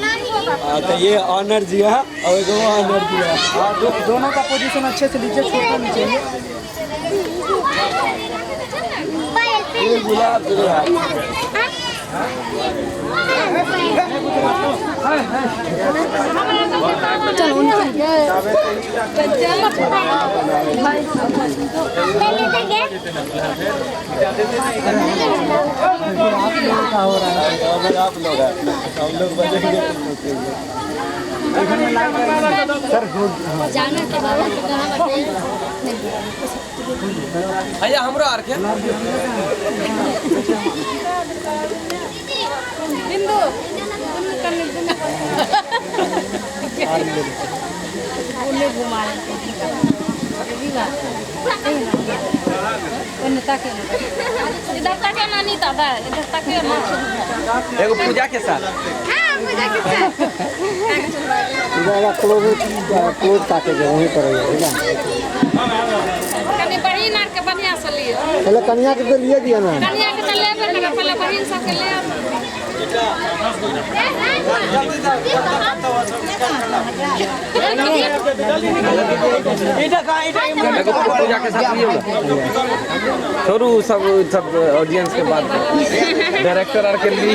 हाँ, तो ये ऑनर जी है और एगो ऑनर जी है। हाँ, दोनों का पोजीशन अच्छे से लीजिए, छोड़ना नहीं चाहिए। ये गुलाब तेरे हाथ में। अगर आप लोग हैं, हम लोग बजेंगे तो सोचेंगे। भैया हमरो आर के बिंदु घुमा इधर ताके ना नीता बा, इधर ताके ना। एगो पूजा के साथ। हाँ, पूजा के साथ। क्लोज क्लोज काटे के वहीं पर है ना। कनी बहिन आर के बढ़िया से लियो। पहले कन्या के तो लिए दिया ना। कनिया के तो लेबे करब, पहले बहिन सबके ले। एगो पूजा के साथ लियो। छोड़ू सब सब ऑडियंस के बात, डायरेक्टर आर के लिए।